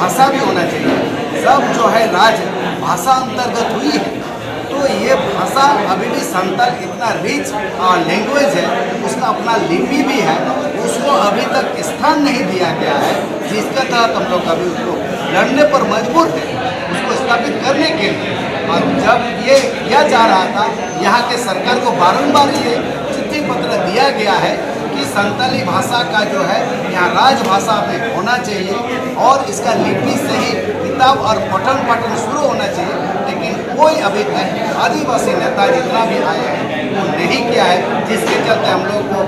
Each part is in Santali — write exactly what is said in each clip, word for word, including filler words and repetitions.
भाषा भी होना चाहिए। सब जो है राज भाषा अंतर्गत हुई है, तो ये भाषा अभी भी संताल इतना रिच लैंग्वेज है, उसका अपना लिपि भी है, उसको अभी तक स्थान नहीं दिया गया है, जिसके तहत हम लोग अभी उसको लड़ने पर मजबूर हैं, उसको स्थापित करने के लिए। और जब ये किया जा रहा था, यहाँ के सरकार को बारंबार ये चिट्ठी पत्र दिया गया है कि संताली भाषा का जो है यहाँ राजभाषा में होना चाहिए और इसका लिपि से ही किताब और पठन पाठन शुरू होना चाहिए, लेकिन कोई अभी तक आदिवासी नेता जितना भी आए हैं वो नहीं किया है, जिसके चलते हम लोग को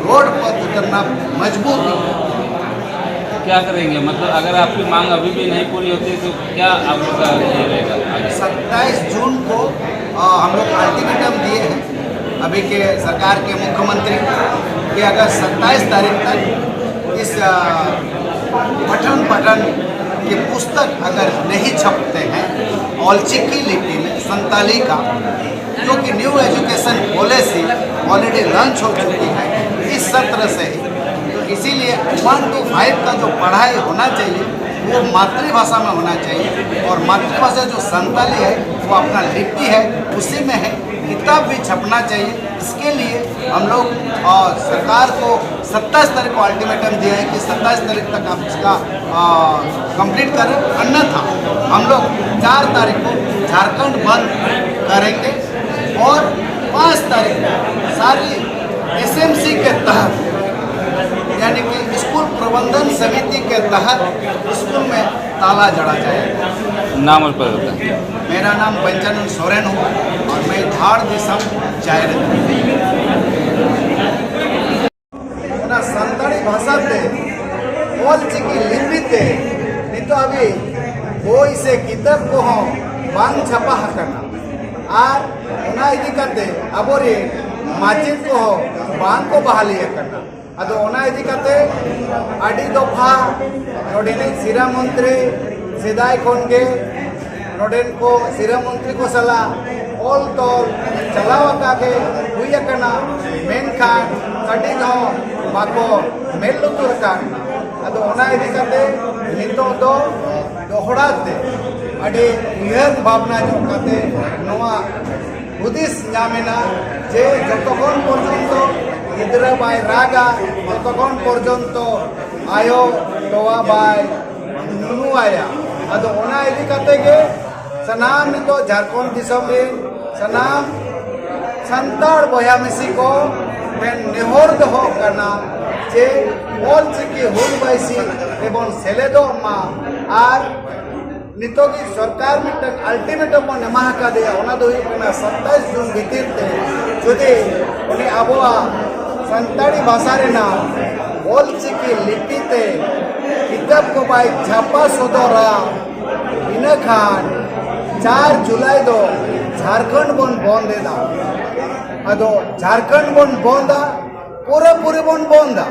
रोड पर उतरना मजबूर हुआ। क्या करेंगे? मतलब अगर आपकी मांग अभी भी नहीं पूरी होती तो क्या आप लोग का ये रहेगा आगे? सत्ताईस जून को अ, हम लोग अल्टीमेटम दिए हैं अभी के सरकार के मुख्यमंत्री कि अगर सत्ताईस तारीख तक इस अ, पठन पठन की पुस्तक अगर नहीं छपते हैं ऑलचिकी लिपि में संताली का, क्योंकि new education policy already launch हो चुकी है इस सत्र से ही। तो इसीलिए वन टू फाइव का जो पढ़ाई होना चाहिए वो मातृभाषा में होना चाहिए, और मातृभाषा जो संताली है वो अपना लिपि है, उसी में है। किताब भी छपना चाहिए। इसके लिए हम लोग अ, सरकार को सत्ताईस तारीख को अल्टीमेटम दिया है कि सत्ताईस तारीख तक आप इसका कंप्लीट करें, अन्यथा हम लोग चार तारीख को झारखंड बंद करेंगे और पाँच तारीख को सारी एसएमसी के तहत, यानी कि स्कूल प्रबंधन समिति के तहत स्कूल में ताला जड़ा जाएगा। नाम और पता बताएं। मेरा नाम पंचानंद सोरेन हुआ और मैं धाड़ दिसम जाहिर। ᱚᱱᱟ ᱥᱟᱱᱛᱟᱲᱤ ᱵᱷᱟᱥᱟ ᱛᱮ ᱚᱞ ᱪᱤᱠᱤ ᱞᱤᱯᱤ ᱛᱮ ᱱᱤᱛᱚᱜ ᱦᱟᱹᱵᱤᱡ ᱵᱳᱭ ᱥᱮ ᱠᱤᱛᱟᱹᱵ ᱠᱚᱦᱚᱸ ᱵᱟᱝ ᱪᱷᱟᱯᱟ ᱟᱠᱟᱱᱟ᱾ ᱟᱨ ᱚᱱᱟ ᱤᱫᱤ ᱠᱟᱛᱮ ᱟᱵᱚᱨᱮᱱ ᱢᱟᱪᱮᱫ ᱠᱚᱦᱚᱸ ᱵᱟᱝ ᱠᱚ ᱵᱟᱦᱟᱞᱤ ᱟᱠᱟᱱᱟ᱾ ᱟᱫᱚ ᱚᱱᱟ ᱤᱫᱤ ᱠᱟᱛᱮ ᱟᱹᱰᱤ ᱫᱚᱯᱷᱟ ᱱᱚᱰᱮᱱᱤᱡ ᱥᱤᱨᱟᱹ ᱢᱚᱱᱛᱨᱤ ᱥᱮᱫᱟᱭ ᱠᱷᱚᱱ ᱜᱮ ᱱᱚᱰᱮᱱ ᱠᱚ ᱥᱤᱨᱟᱹ ᱢᱚᱱᱛᱨᱤ ᱠᱚ ᱥᱟᱞᱟᱜ ᱚᱞ ᱛᱚᱞ ᱪᱟᱞᱟᱣ ᱟᱠᱟᱫ ᱜᱮ ᱦᱩᱭ ᱟᱠᱟᱱᱟ, ᱢᱮᱱᱠᱷᱟᱱ ᱠᱟᱹᱴᱤᱡ ᱦᱚᱸ ᱵᱟᱠᱚ ᱢᱮᱫ ᱞᱩᱛᱩᱨ ᱟᱠᱟᱫ᱾ ᱟᱫᱚ ᱚᱱᱟ ᱤᱫᱤ ᱠᱟᱛᱮ ᱱᱤᱛᱚᱜ ᱫᱚ ᱫᱚᱦᱲᱟ ᱛᱮ ᱟᱹᱰᱤ ᱩᱭᱦᱟᱹᱨ ᱵᱷᱟᱵᱽᱱᱟ ᱧᱚᱜ ᱠᱟᱛᱮ ᱱᱚᱣᱟ ᱦᱩᱫᱤᱥ ᱧᱟᱢ ᱮᱱᱟ ᱡᱮ ᱡᱚᱛᱚᱠᱷᱚᱱ ᱯᱚᱨᱡᱚᱱᱛᱚ ᱜᱤᱫᱽᱨᱟᱹ ᱵᱟᱭ ᱨᱟᱜᱟ, ᱡᱚᱛᱚᱠᱷᱚᱱ ᱯᱚᱨᱡᱚᱱᱛᱚ ᱟᱭᱳ ᱛᱚᱣᱟ ᱵᱟᱭ ᱧᱩᱭᱟ᱾ ᱟᱫᱚ ᱚᱱᱟ ᱤᱫᱤ ᱠᱟᱛᱮ ᱜᱮ ᱥᱟᱱᱟᱢ ᱱᱤᱛᱚᱜ ᱡᱷᱟᱲᱠᱷᱚᱸᱰ ᱫᱤᱥᱚᱢ ᱨᱮᱱ ᱥᱟᱱᱟᱢ ᱥᱟᱱᱛᱟᱲ ᱵᱚᱭᱦᱟ ᱢᱤᱥᱤ ᱠᱚ ᱴᱷᱮᱱ ᱱᱮᱦᱚᱨ ᱫᱚᱦᱚ ᱠᱟᱱᱟ ᱡᱮ ᱚᱞ ᱪᱤᱠᱤ ᱦᱩᱞ ᱵᱟᱭᱥᱤ ᱨᱮᱵᱚᱱ ᱥᱮᱞᱮᱫᱚᱜ ᱢᱟ᱾ ᱟᱨ ᱱᱤᱛᱚᱜ ᱜᱮ ᱥᱚᱨᱠᱟᱨ ᱢᱤᱫᱴᱟᱝ ᱟᱞᱴᱤᱢᱮᱴᱟᱢ ᱵᱚᱱ ᱮᱢᱟ ᱟᱠᱟᱫᱮᱭᱟ, ᱚᱱᱟ ᱫᱚ ᱦᱩᱭᱩᱜ ᱠᱟᱱᱟ ᱥᱟᱛᱟᱭᱤᱥ ᱡᱩᱱ ᱵᱷᱤᱛᱤᱨ ᱛᱮ ᱡᱩᱫᱤ ᱩᱱᱤ ᱟᱵᱚᱣᱟᱜ ᱥᱟᱱᱛᱟᱲᱤ ᱵᱷᱟᱥᱟ ᱨᱮᱱᱟᱜ ᱚᱞ ᱪᱤᱠᱤ ᱞᱤᱯᱤ ᱛᱮ ᱠᱤᱛᱟᱹᱵ ᱠᱚ ᱵᱟᱭ ᱪᱷᱟᱯᱟ ᱥᱚᱫᱚᱨᱟ, ᱤᱱᱟᱹ ᱠᱷᱟᱱ ᱪᱟᱨ ᱡᱩᱞᱟᱭ ᱫᱚ ᱡᱷᱟᱲᱠᱷᱚᱸᱰ ᱵᱚᱱ ᱵᱚᱱᱫ ᱮᱫᱟ᱾ ᱟᱫᱚ ᱡᱷᱟᱲᱠᱷᱚᱸᱰ ᱵᱚᱱ ᱵᱚᱱᱫᱟ, ᱯᱩᱨᱟᱹᱯᱩᱨᱤ ᱵᱚᱱ ᱵᱚᱱᱫᱟ᱾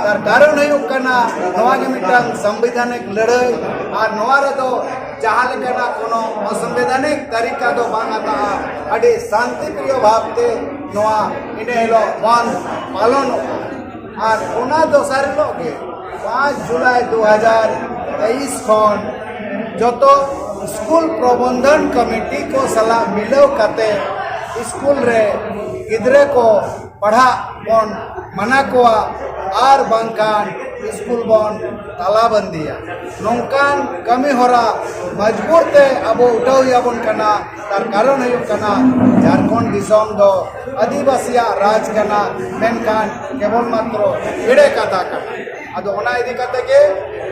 ᱛᱟᱨ ᱠᱟᱨᱚᱱ ᱦᱩᱭᱩᱜ ᱠᱟᱱᱟ, ᱱᱚᱣᱟ ᱜᱮ ᱢᱤᱫᱴᱟᱝ ᱥᱚᱝᱵᱤᱫᱷᱟᱱᱤᱠ ᱞᱟᱹᱲᱦᱟᱹᱭ, ᱟᱨ ᱱᱚᱣᱟ ᱨᱮᱫᱚ ᱡᱟᱦᱟᱸ ᱞᱮᱠᱟᱱᱟᱜ ᱠᱳᱱᱳ ᱚᱥᱚᱝᱵᱤᱫᱷᱟᱱᱤᱠ ᱛᱟᱹᱨᱤᱠᱟ ᱫᱚ ᱵᱟᱝ ᱦᱟᱛᱟᱜᱼᱟ᱾ ᱟᱹᱰᱤ ᱥᱟᱱᱛᱤ ᱯᱨᱤᱭᱚ ᱵᱷᱟᱵᱽ ᱛᱮ ᱱᱚᱣᱟ ᱤᱱᱟᱹ ᱦᱤᱞᱳᱜ ᱵᱚᱱᱫ ᱯᱟᱞᱚᱱᱚᱜᱼᱟ᱾ ᱟᱨ ᱚᱱᱟ ᱫᱚᱥᱟᱨ ᱦᱤᱞᱳᱜ ᱜᱮ ᱯᱟᱸᱪ ᱡᱩᱞᱟᱭ ᱫᱩ ᱦᱟᱡᱟᱨ ᱛᱮᱭᱤᱥ ᱠᱷᱚᱱ ᱡᱚᱛᱚ ᱥᱠᱩᱞ ᱯᱨᱚᱵᱚᱱᱫᱷᱚᱱ ᱠᱚᱢᱤᱴᱤ ᱠᱚ ᱥᱟᱞᱟᱜ ᱢᱤᱞᱟᱹᱣ ᱠᱟᱛᱮ ᱥᱠᱩᱞ ᱨᱮ ᱜᱤᱫᱽᱨᱟᱹ ᱠᱚ ᱯᱟᱲᱦᱟᱜ ᱵᱚᱱ ᱢᱟᱱᱟ ᱠᱚᱣᱟ ᱟᱨ ᱵᱟᱝᱠᱷᱟᱱ ᱥᱠᱩᱞ ᱵᱚᱱ ᱛᱟᱞᱟᱵᱟᱱᱫᱤᱭᱟ᱾ ᱱᱚᱝᱠᱟᱱ ᱠᱟᱹᱢᱤ ᱦᱚᱨᱟ ᱢᱚᱡᱽᱵᱩᱨ ᱛᱮ ᱟᱵᱚ ᱩᱴᱷᱟᱹᱣ ᱦᱩᱭ ᱟᱵᱚᱱ ᱠᱟᱱᱟ᱾ ᱛᱟᱨ ᱠᱟᱨᱚᱱ ᱦᱩᱭᱩᱜ ᱠᱟᱱᱟ, ᱡᱷᱟᱲᱠᱷᱚᱸᱰ ᱫᱤᱥᱚᱢ ᱫᱚ ᱟᱹᱫᱤᱵᱟᱹᱥᱤᱭᱟᱜ ᱨᱟᱡᱽ ᱠᱟᱱᱟ, ᱢᱮᱱᱠᱷᱟᱱ ᱠᱮᱵᱚᱞ ᱢᱟᱛᱨᱚ ᱮᱲᱮ ᱠᱟᱛᱷᱟ ᱠᱟᱱᱟ᱾ ᱟᱫᱚ ᱚᱱᱟ ᱤᱫᱤ ᱠᱟᱛᱮ ᱜᱮ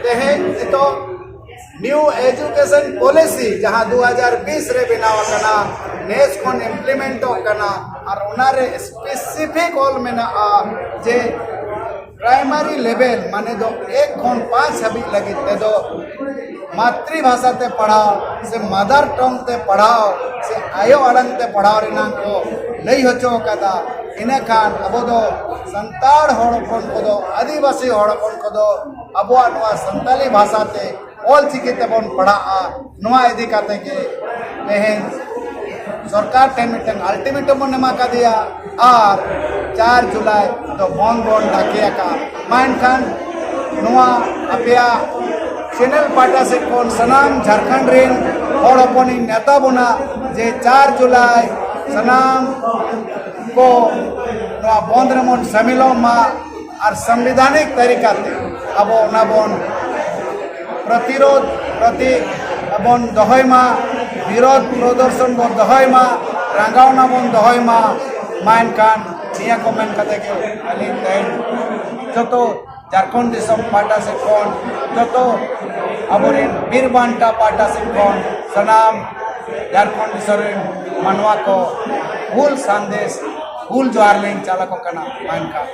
ᱛᱮᱦᱮᱧ ᱱᱤᱛᱚᱜ ᱱᱤᱭᱩ ᱮᱡᱩᱠᱮᱥᱚᱱ ᱯᱚᱞᱤᱥᱤ ᱡᱟᱦᱟᱸ ᱫᱩ ᱦᱟᱡᱟᱨ ᱵᱤᱥ ᱨᱮ ᱵᱮᱱᱟᱣ ᱟᱠᱟᱱᱟ, ᱱᱮᱥ ᱠᱷᱚᱱ ᱤᱢᱯᱞᱤᱢᱮᱱᱴᱚᱜ ᱠᱟᱱᱟ, ᱟᱨ ᱚᱱᱟᱨᱮ ᱥᱯᱮᱥᱤᱯᱷᱤᱠ ᱚᱞ ᱢᱮᱱᱟᱜᱼᱟ ᱡᱮ ᱯᱨᱟᱭᱢᱟᱨᱤ ᱞᱮᱵᱮᱞ, ᱢᱟᱱᱮ ᱫᱚ ᱮᱠ ᱠᱷᱚᱱ ᱯᱟᱸᱪ ᱦᱟᱹᱵᱤᱡ ᱞᱟᱹᱜᱤᱫ ᱛᱮᱫᱚ ᱢᱟᱛᱨᱤ ᱵᱷᱟᱥᱟ ᱛᱮ ᱯᱟᱲᱦᱟᱣ ᱥᱮ ᱢᱟᱫᱟᱨ ᱴᱚᱝ ᱛᱮ ᱯᱟᱲᱦᱟᱣ ᱥᱮ ᱟᱭᱳ ᱟᱲᱟᱝ ᱛᱮ ᱯᱟᱲᱦᱟᱣ ᱨᱮᱱᱟᱜ ᱠᱚ ᱞᱟᱹᱭ ᱦᱚᱪᱚ ᱟᱠᱟᱫᱟ᱾ ᱤᱱᱟᱹᱠᱷᱟᱱ ᱟᱵᱚ ᱫᱚ ᱥᱟᱱᱛᱟᱲ ᱦᱚᱲ ᱦᱚᱯᱚᱱ ᱠᱚᱫᱚ, ᱟᱹᱫᱤᱵᱟᱹᱥᱤ ᱦᱚᱲ ᱦᱚᱯᱚᱱ ᱠᱚᱫᱚ ᱟᱵᱚᱣᱟᱜ ᱱᱚᱣᱟ ᱥᱟᱱᱛᱟᱞᱤ ᱵᱷᱟᱥᱟ ᱛᱮ ᱚᱞ ᱪᱤᱠᱤ ᱛᱮᱵᱚᱱ ᱯᱟᱲᱦᱟᱜᱼᱟ᱾ ᱱᱚᱣᱟ ᱤᱫᱤ ᱠᱟᱛᱮ ᱜᱮ ᱛᱮᱦᱮᱧ ᱥᱚᱨᱠᱟᱨ ᱴᱷᱮᱱ ᱢᱤᱫᱴᱟᱝ ᱟᱞᱴᱤᱢᱮᱴᱟᱢ ᱵᱚᱱ ᱮᱢᱟ ᱠᱟᱫᱮᱭᱟ ᱟᱨ ᱪᱟᱨ ᱡᱩᱞᱟᱭ ᱫᱚ ᱵᱚᱱᱫ ᱵᱚᱱ ᱰᱟᱠᱮ ᱟᱠᱟᱫᱼᱟ᱾ ᱢᱟ ᱮᱱᱠᱷᱟᱱ ᱱᱚᱣᱟ ᱟᱯᱮᱭᱟᱜ ᱪᱮᱱᱮᱞ ᱯᱟᱦᱴᱟ ᱥᱮᱫ ᱠᱷᱚᱱ ᱥᱟᱱᱟᱢ ᱡᱷᱟᱲᱠᱷᱚᱸᱰ ᱨᱮᱱ ᱦᱚᱲ ᱦᱚᱯᱚᱱᱤᱧ ᱱᱮᱣᱛᱟ ᱵᱚᱱᱟ ᱡᱮ ᱪᱟᱨ ᱡᱩᱞᱟᱭ ᱥᱟᱱᱟᱢ ᱠᱚ ᱱᱚᱣᱟ ᱵᱚᱱᱫ ᱨᱮᱵᱚᱱ ᱥᱟᱢᱤᱞᱚᱜ ᱢᱟ ᱟᱨ ᱥᱟᱝᱵᱤᱫᱷᱟᱱᱤᱠ ᱛᱟᱹᱨᱤᱠᱟ ᱛᱮ ᱟᱵᱚ ᱚᱱᱟ ᱵᱚᱱ ᱯᱨᱚᱛᱤᱨᱳᱫᱷ ᱯᱨᱚᱛᱤ ᱵᱚᱱ ᱫᱚᱦᱚᱭ ᱢᱟ, ᱵᱤᱨᱳᱫᱷ ᱯᱨᱚᱫᱚᱨᱥᱚᱱ ᱵᱚᱱ ᱫᱚᱦᱚᱭ ᱢᱟ, ᱨᱟᱸᱜᱟᱣᱱᱟ ᱵᱚᱱ ᱫᱚᱦᱚᱭ ᱢᱟ᱾ ᱢᱟ ᱮᱱᱠᱷᱟᱱ ᱱᱤᱭᱟᱹ ᱠᱚ ᱢᱮᱱ ᱠᱟᱛᱮ ᱜᱮ ᱟᱹᱞᱤᱧ ᱛᱮᱦᱮᱧ ᱡᱚᱛᱚ ᱡᱷᱟᱲᱠᱷᱚᱸᱰ ᱫᱤᱥᱚᱢ ᱯᱟᱦᱴᱟ ᱥᱮᱫ ᱠᱷᱚᱱ ᱡᱚᱛᱚ ᱟᱵᱚᱨᱮᱱ ᱵᱤᱨ ᱵᱟᱱᱴᱟ ᱯᱟᱦᱴᱟ ᱥᱮᱫ ᱠᱷᱚᱱ ᱥᱟᱱᱟᱢ ᱡᱷᱟᱲᱠᱷᱚᱸᱰ ᱫᱤᱥᱚᱢ ᱨᱮᱱ ᱢᱟᱱᱣᱟ ᱠᱚ ᱦᱩᱞ ᱥᱟᱸᱫᱮᱥ, ᱦᱩᱞ ᱡᱚᱦᱟᱨ ᱞᱤᱧ ᱪᱟᱞ ᱟᱠᱚ ᱠᱟᱱᱟ᱾ ᱢᱟ ᱮᱱᱠᱷᱟᱱ